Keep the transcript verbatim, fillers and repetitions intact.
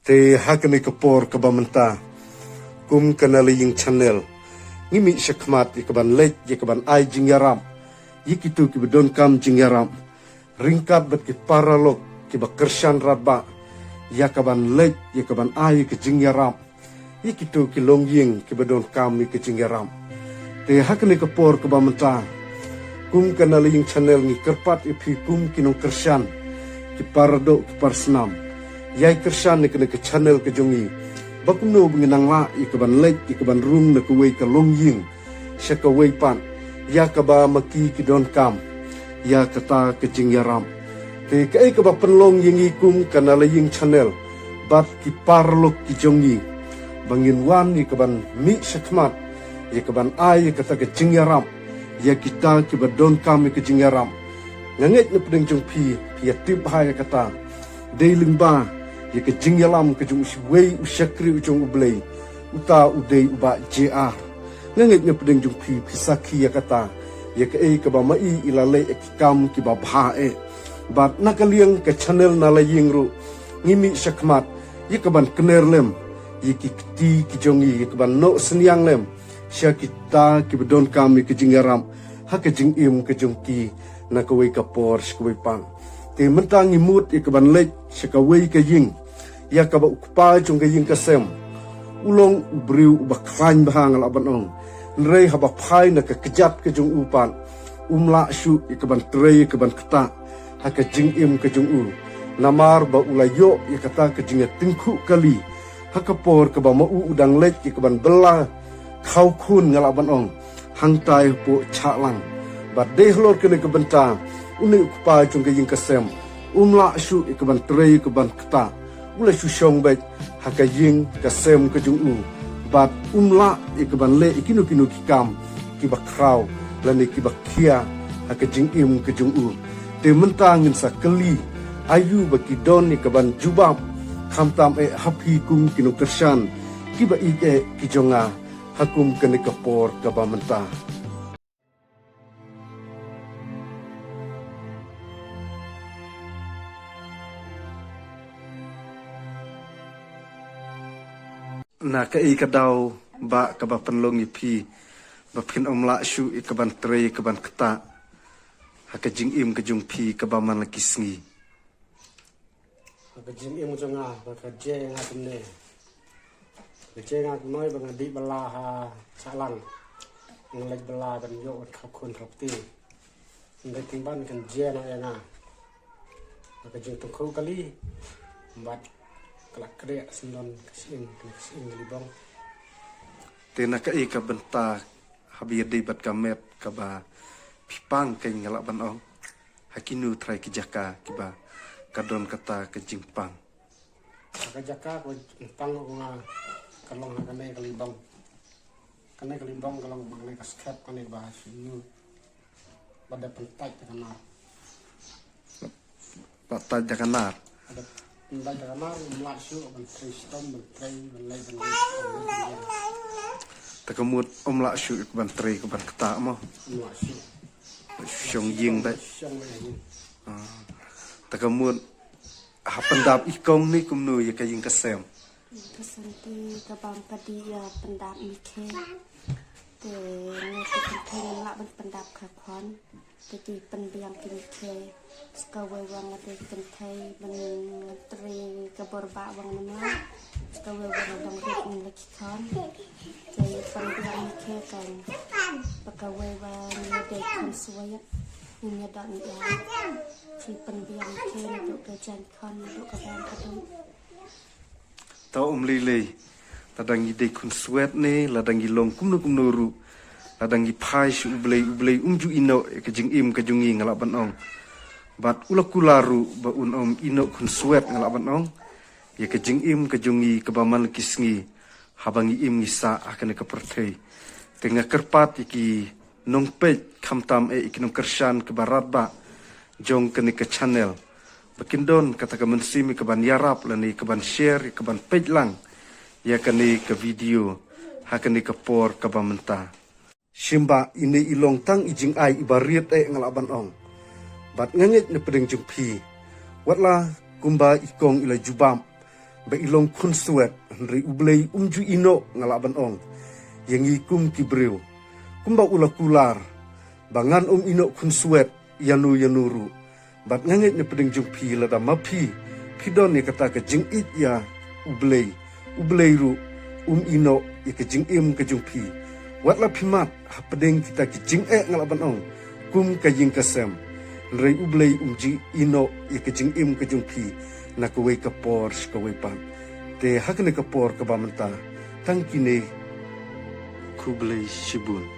Te ha kane ka por kaba mynta, kum ka Nalai Ïing Channel, ngi mih shakhmat ïa kaban leit ïa kaban ai jingïarap ïa kito kiba donkam jingïarap, ryngkat bad ki paralok kiba kyrshan radbah ïa kaban leit ïa kaban ai ïa ka jingïarap ïa kito ki longïing kiba donkam ïa ka jingïarap. Te ha kane ka por kaba mynta, kum ka Nalai Ïing Channel ngi kyrpad ïa phi kum ki nongkyrshan, ki paradoh, ki parsnam, ïai kyrshan ïa kane ka channel ka jong ngi, ba kumno ba ngin nang lah ïa kaban leit ïa kaban rung na kawei ka longïing sha kawei pat, ïa kaba ma ki ki donkam ïa kata ka jingïarap. Te kaei kaba pynlong ïa ngi kum ka Nalai Ïing Channel bad ki paralok ki jong ngi, ba ngin wan ïa kaban mih shakhmat ïa kaban ai ïa kata ka jingïarap ïa kita kiba donkam ïa ka jingïarap. Nga ngeit na pdeng jong phi, phi ïa tip bha ïa kata. Dei lyngba ïa ka jingïalam ka jong uwei u shakri u jong U Blei, uta u dei u Bah J R. Nga ngeit na pdeng jong phi, phi sakhi ïa kata, ïa kaei kaba ma i i la leh ïa ki kam kiba bha eh. Bad na ka liang ka channel Nalai Ïing ruh, ngi mih shakhmat ïa kaban kner lem ïa ki kti ki jong ngi, ïa kaban noh synñiang lem sha kita kiba donkam ïa ka jingïarap ha ka jingim ka jong ki, na kawei ka por sha kawei pat. Te mynta ngi mut ïa kaban leit sha kawei ka ïing, ïa kaba u kpa jong ka ïing ka sem u long u briew uba khlaiñ bha, nga lah ban ong. Hynrei haba phai na ka kjat ka jong u pat, um lah shuh ïa kaban trei ïa kaban ktah ha ka jingim ka jong u. Namar ba u la ïoh ïa kata ka jingïatyngkhuh kali ha ka por kaba ma u u dang leit ïa kaban bylla khaw khun, nga lah ban ong, hangtai hapoh Chahlang. Bad dei halor kane ka bynta, une u kpa jong ka ïing ka sem um lah shuh ïa kaban trei ïa kaban ktah. U la shu shong beit ha ka ïing ka sem ka jong u, bad um lah ïa kaban leh ïa kino kino ki kam kiba khraw lane kiba khia ha ka jingim ka jong u. Te mynta ngin sa kylli, aïu ba ki don ïa kaban jubab, khamtam eh ha phi kum ki nongkyrshan kiba ïeit eh ki jong nga, ha kum kane ka por kaba mynta. Na kaei ka daw ba kaba pynlong ïa phi ba phin ym lah shuh ïa kaban trei ïa kaban ktah ha ka jingim ka jong phi kaba man la ki sngi? Ha ka jingim jong nga, ba ka jia nga kumne. Ka jia nga kumne ba nga dih bylla ha Chahlang. Nga leit bylla ban ïoh ban khaw khun khaw kti. Nga dei tang ban kan jia na ïa nga. Ha ka jingtyngkhuh kali, bad ka la kriah syndon ka shyieng, ka shyieng ka libong. Te na kaei ka bynta haba ïadei bad ka met kaba phi pang, kein nga lah ban ong, ha kino trai ki jaka kiba ka don kata ka jingpang? Ka jaka ka jingpang ka long ha kane ka libong. Kane ka libong ka long ba kane ka skep kane ba shu ba da pyntait da ka nar. Ba tait da ka nar. Ba da pyntait da ka nar, um lah shuh ban trei shitom, ban trei, ban leit, ban leit, ban leit, ban leit. Ta ka mut um lah shuh ban trei kaban ktah mo. Um lah shuh. Shong ïing da. Shong ïing. Ah. Ta ka mut ha pyndap i kong ne kumno ïa ka ïing ka sem? Ka Santi ka bam ka dih ïa pyndap mi khe. Te nga te kynthei ngam lah ban pyndap kha khon. Te ki pynbiang ki mi khe. Sa kawei wa nga te kynthei ban trei ka bor ba wa ngam lah. Sa kawei wa nga dang rit ngam lah ki khon. Te pynbiang mi khe kan. Ba kawei wa nga dei khon swet. Ngam ïa dang ïa. Ki pynbiang mi khe naduh ka jaiñ khon naduh ka bam ka dih. Ta um lei lei, lada ngi dei khun swet ne lada ngi long kumno kumno ruh, lada ngi phai sha U Blei, U Blei um ju ïehnoh ïa ka jingim ka jong ngi, nga lah ban ong. Bad u la kular ruh ba un ym ïehnoh khun swet, nga lah ban ong, ïa ka jingim ka jong ngi kaba man la ki sngi haba ngi im ngi sah ha kane ka pyrthei. Te nga kyrpad ïa ki nongpeit, khamtam eh ïa ki nongkyrshan kiba radbah jong kane ka channel, ba kin don kata ka mynsiem ïa kaban ïarap lane ïa kaban share, ïa kaban peit lang ïa kane ka video ha kane ka por kaba mynta. Shim ba ine i long tang i jingai iba rit eh, nga lah ban ong. Bad nga ngeit na pdeng jong phi, wat la kumba i kong i la jubab, ba i long khun swet, hynrei U Blei um ju ïehnoh, nga lah ban ong ïa ngi kum ki briew. Kumba u la kular ba ngan ym ïehnoh khun swet ïano ïano ruh. Bad nga ngeit na pdeng jong phi, lada ma phi phi don ïa kata ka jingïeit ïa U Blei, U Blei ruh um ïehnoh ïa ka jingim ka jong phi. Wat la phi mad ha pdeng kita ki jingeh, nga lah ban ong, kum ka ïing ka sem, hynrei U Blei um ju ïehnoh ïa ka jingim ka jong phi na kawei ka por sha kawei pat. Te ha kane ka por kaba mynta, tang kine, khublei shibun.